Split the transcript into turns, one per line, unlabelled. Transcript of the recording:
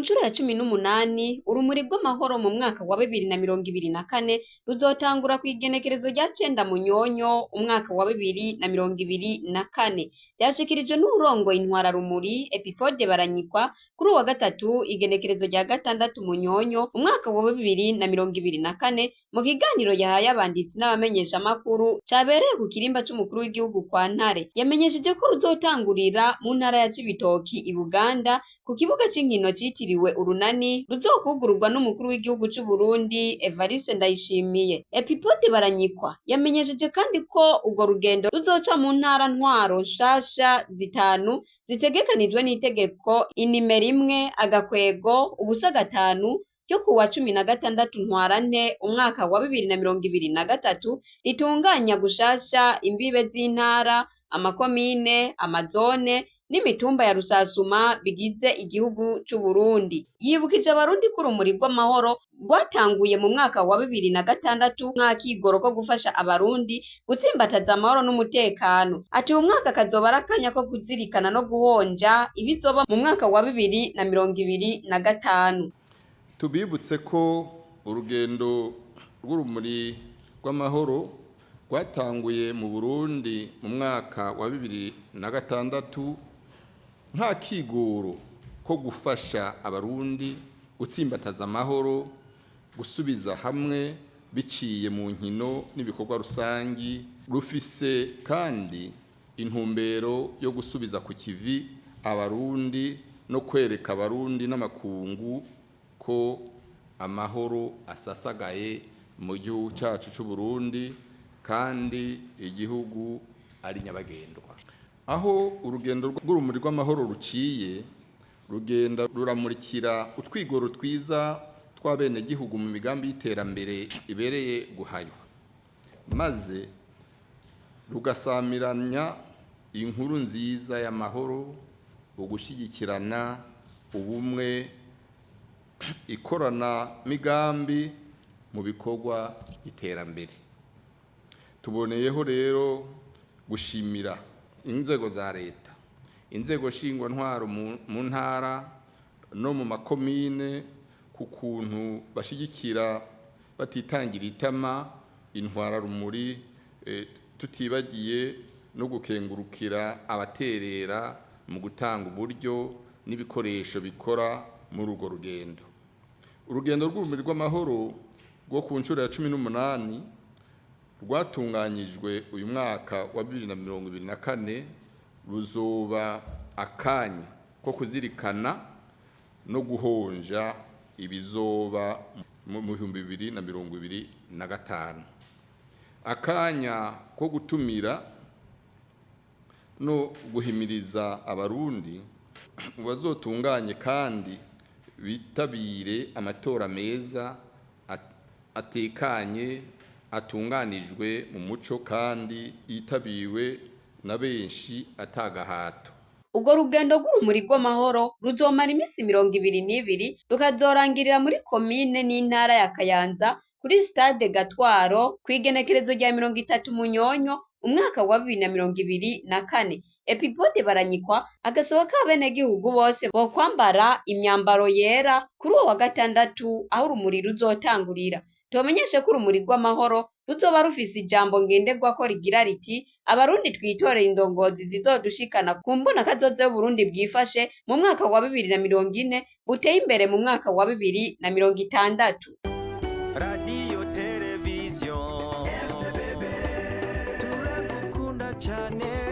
Ku nshuro ya 18, Urumuri rw'Amahoro mu mwaka wa 2024 ruzotangura kw'igenekerezo rya 9 Munyonyo umwaka wa 2024. Vyashikirijwe n'uwurongoye Intwararumuri, Epipode Baranyikwa, kuri uwu wa gatatu igenekerezo rya 6 Munyonyo umwaka wa 2024, mu kiganiro yahaye abanditsi n'abamenyeshamakuru cabereye ku kirimba c'umukuru w'igihugu kwa Ntare. Yamenyesheje ko ruzotangurira mu ntara ya Cibitoki i Buganda, ku kibuga c'inkino citiriwe Urunani, ruzokwugururwa n'umukuru w'igihugu c'Uburundi, Evariste Ndayishimiye. Epipode Baranyikwa yamenyesheje kandi ko urwo rugendo ruzoca mu ntara ntwaro nshasha zitanu zitegekanijwe n'itegeko inimero 1-05 ryo kuwa 16 Ntwarante umwaka wa 2023, ritunganya gushasha imbibe z'intara, amakomine, amazone n'imitumba ya rusasuma bigize igihugu c'Uburundi. Yibukije Abarundi ko Urumuri rw'Amahoro rwatanguye mu mwaka wa 2006 nk'akigoro ko gufasha Abarundi gutsimbataza amahoro n'umutekano. Ati uwu mwaka kazoba ari akanya ko kuzirikana no guhonja ibizoba mu mwaka wa 2025.
Tubibutse ko urugendo rw'Urumuri rw'Amahoro rwatanguye mu Burundi mu mwaka wa 2006 nta kigoro ko gufasha Abarundi gutsimbataza amahoro, gusubiza hamwe biciye mu nkino n'ibikorwa rusangi. Rufise kandi intumbero yo gusubiza ku kivi Abarundi no kwereka Abarundi n'amakungu ko amahoro asasagaye mu gihugu cyacu cy'u Burundi kandi igihugu ari nyabagendwa. Aho urugendo rw'Urumuri rw'Amahoro ruciye, rugenda ruramurikira utwigoro twiza tw'abenegihugu mu migambi y'iterambere ibereye guhaywa, maze rugasamiranya inkuru nziza y'amahoro, ugushyigikirana, ubumwe, ikorana migambi mu bikorwa by'iterambere. Tuboneyeho rero gushimira inzego za leta, inzego ntwaro mu ntara no mu makomine ku kuntu bashyigikira batitangira itama Intwararumuri, tutibagiye no gukengurukira abaterera mu gutanga uburyo n'ibikoresho bikora muri urwo rugendo. Urugendo rw'Urumuri rw'Amahoro rwo ku nshuro ya 18 rwatunganyijwe uyu mwaka wa 2024 ruzoba akanya ko kuzirikana no guhonja ibizoba mu 2025, akanya ko gutumira no guhimiriza Abarundi bazotunganye kandi bitabire amatora meza, atekanye, atunganijwe mu muco kandi yitabiwe na benshi atagahato.
Urwo rugendo rw'Urumuri rw'Amahoro ruzomara imisi 22, rukazorangirira muri komine n'intara ya Kayanza kuri stade Gatwaro kw'igenekerezo rya 30 Munyonyo umwaka wa 2024. Epipode Baranyikwa agasaba ko abenegihugu bose bokwambara imyambaro yera kuri uwo wa gatandatu aho urumuri ruzotangurira. Tubamenyeshe ko Urumuri rw'Amahoro ruzoba rufise ijambo ngenderwako rigira riti: "Abarundi twitorere indongozi zizodushikana ku mbonakazoza y'Uburundi bwifashe mu mwaka wa 2040, buteye imbere mu mwaka wa 2060."
Radiyo, televiziyo, turagukunda cyane.